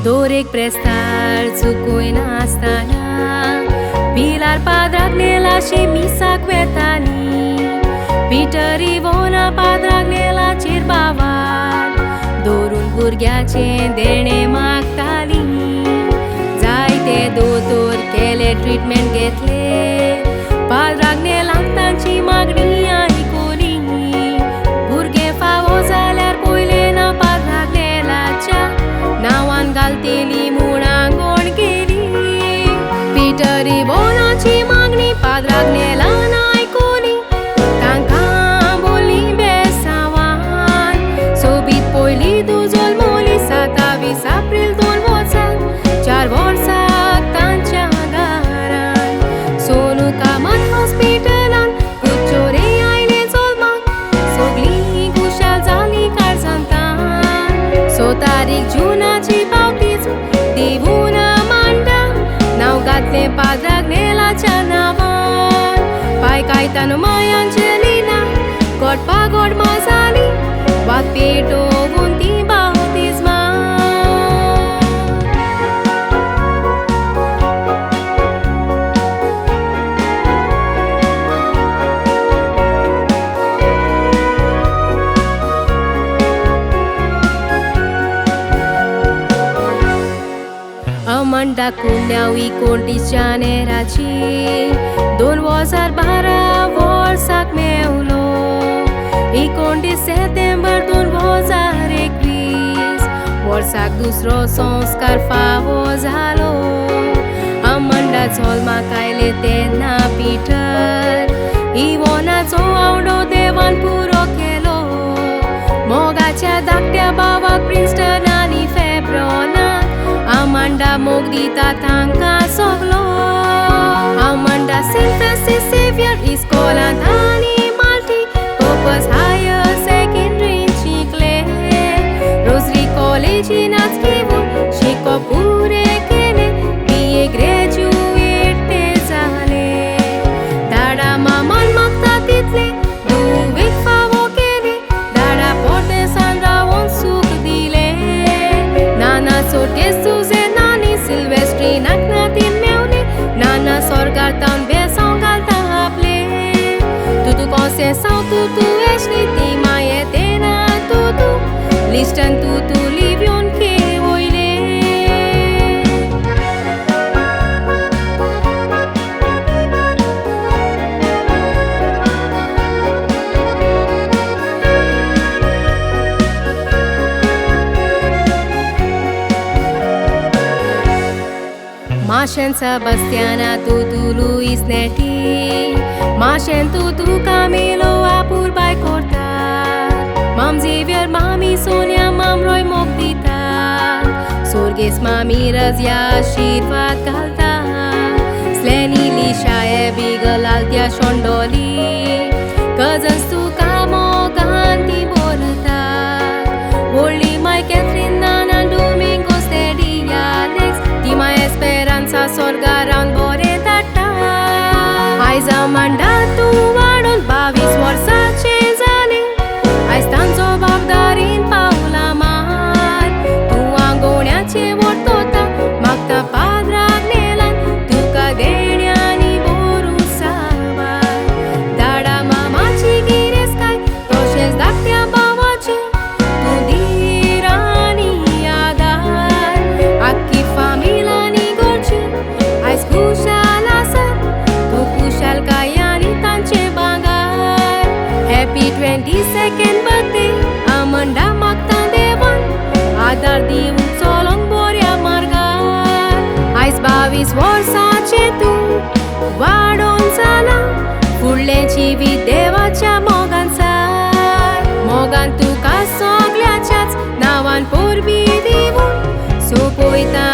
दोरेक प्रेस्तार चुकूय नासतना पिलार पाद्राक नेलाशे मिसाक वेताली Peter Iwona पाद्राक नेलाचेर बावार दवरून भुरग्याचें देणें मागताली जायते दोतोर केले ट्रिटमेंट घेतले पाद्राक नेलाक तांची मागणी आयकुली भुरगें फावो जाल्यार पयलें ना पाद्राक नेलाच्या नांवान घालतेली म्हूण आंगवण केली पिटर इवोनाची मागणी पाद्राक नेलान आयकुली तांकां बोल्ली बेसांवान सोबीत पयली तूं जल्मली 27 एप्रील 2004 वर्साक तांच्या घरान सोनू कामत हॉस्पिटलान कुच्चोरे आयले जल्माक सगळीं खुशाल जाली काळजांतान 6 तारीख जुनाची पावतीच दिवून मांडा नांव घातलें पाद्राक नेलाच्या नांवान पाय कायतानो मायांचेलिना गोडपा गोड माजाली वात पेटोवन ती बावतीजमा अमंडा कुन्याव 19 जानेराची 2012 वर्साक मेवलो 19 सप्टेंबर 2021 वर्साक दुसरो संस्कार फावो जालो अमंडा जल्माक आयले तेन्ना पिटर इवोनाचो आवडो देवान पुरो केलो मोगाच्या धाकट्या भावाक प्रिन्स्टन आनी फेब्रोनाक अमंडा मोग दिता तांकां सगलो अमंडा सेंट फ्रांसीस सेवियर इस्कोलांत आनी मल्टी पर्पज हायर सेकंडरीन शिकले रोजरी कॉलेजीनाच घेवन शिकप पुरें केलें BA ग्रॅज्युएट ते जाले दाडा मामान मागता तितलें धुवेक फावो केलें दाडा परदेसान रावोन सूख दिलें नाना सोडकेस तुजें सिल्वेस्ट्रीनाक नातीन मेवले नाना स्वर्गार तावन बेसांव घालता आपले तुतू कोंसेसांव तुतू एशली ती माये तेना तुतू लिस्टन तुतू लिव्योन खे वयले Machen Sebastiana tutu Luis Neti Machen tutu Camilo Apurbay Cortar Mam Xavier, Mami Sonia, Mam Roy Mogdita Sorges Mami Razia Ashirvad Galta Sleni Lisha Abigail Altia Shondoli Cousins tuka Moganti Borta Woli Mike Catherine Nana Domingos Teddy Alex Tima Esperanza Sorgaran bore tata आयज Amanda तूं वाडून 22 वर्सांचें जालें आयज तांचो जबाबदारीन पावला मार तूं आंगोवण्याचें वरतोता मागता पाद्राक नेलान तुका देण्यांनी बोरू साबार दाडा मामाची गिरेस्तकाय तशेंच धाकट्या भावाचें तूं धीर आनी आदार आख्खी फामील आनी घरची आयज खुशाल आसा तूं खुशालकाय आनी तांचे भांगर हॅपी 22nd birthday Amanda मागता देवान आदार दिवन चलोंक बऱ्या मार्गार आयज 22 वर्सांचें तूं वाडोन जालां फुडलें जिवीत देवाच्या मोगान सार मोगान तुका सगळ्याच्याच नांवान परबीं दिवन सोंपयता.